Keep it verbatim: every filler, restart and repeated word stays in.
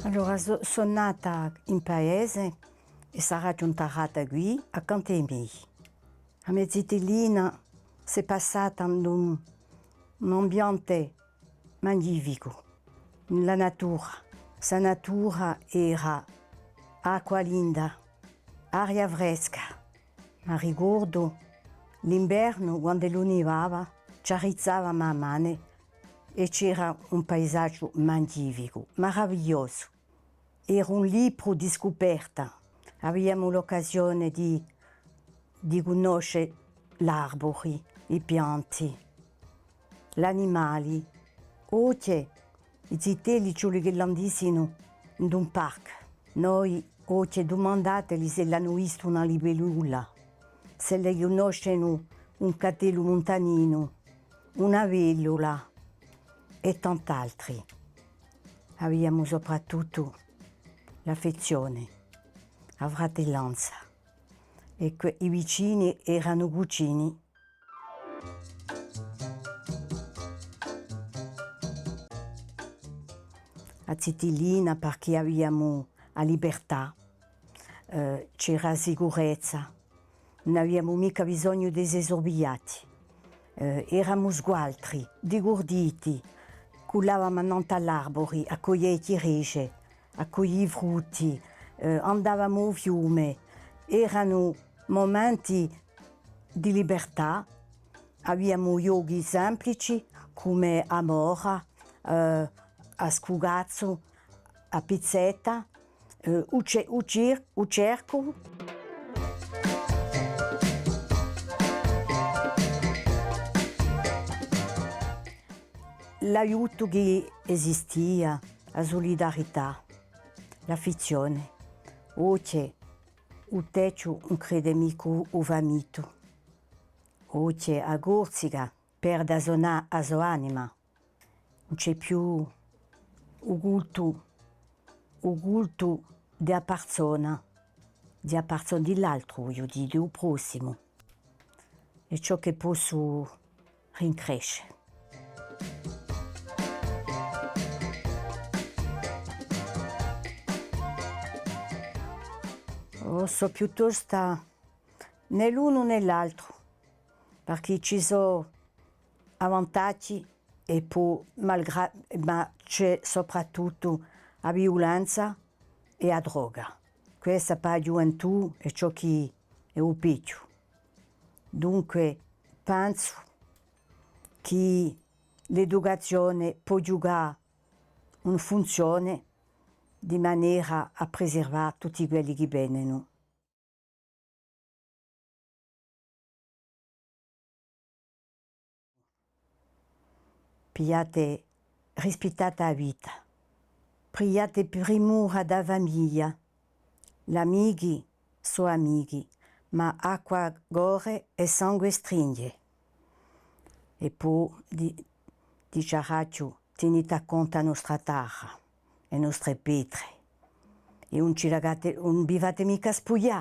Allora, sò, sò nata in paese è saraghju intarrata quì accantu à i mei. A me zitellina s'hè passata in un, un ambiente magnificu, in la natura. Sta natura era acqua linda, aria fresca. M'arricordu l'invernu, quand'ellu nivava, ci arrizzavamu a mane è c'era un paisaghju magnificu, maravigliosu. Era un libru di scuperta. Aviamu l'occasione di, di cunnosce l'arburi, i pianti, l'animali. Oghje i zitelli ci vole ch'elli andissinu in un parcu. Noi, oghje, dumandateli s'elli anu vistu una libellula, s'elli cunnoscenu un catellu muntaninu, una vellula è tant'altri. Aviamu soprattuttu l'affezzione, a fratellanza, è que-, i vicini eranu cucini. A zitellina, parchì aviamu a libertà, eh, c'era a sicurezza, ùn aviamu micca bisognu d'esse survigliati. Eh, eramu sgualtri, digurditi, cullavamu annantu à l'arburi à coglie e chjirece, à coglie i frutti, eh, andavamu à u fiume. Eranu mumenti di libertà, aviamu ghjochi simplici, cum'è a mora, eh, a scugazzu, a pizzetta, eh, u ce-, u cir-, u cercu. L'aiutu chì esistia, a sulidarità, l'affizzione. Oghje u techju ùn crede micca u, u famitu. Oghje a Corsica perde a so na-, a so anima. Ùn ci hè più u cultu, u cultu di a parsona, di a parsona, di l'altru, vogliu dì, di u prossimu. Hè ciò chì possu rincresce. O sò piuttostu nè l'unu nè l'altru, parchì ci sò avantaghji è po malgra-, ma ci hè soprattuttu a viulenza è a droga. Questa pà a ghjuventù hè ciò chì hè u peghju. Dunque, pensu chì l'educazione pò ghjucà una funzione di manera à preservà tutti quelli chì venenu. Pigliate, rispittate a vita. Pigliate primura da famiglia. L'amichi sò amichi, ma acqua corre è sangue stringe. È po di-, diciaraghju, tenite à contu a nostra tarra, e nostre petre, è ùn ci lacate, ùn vi fate micca spuglià.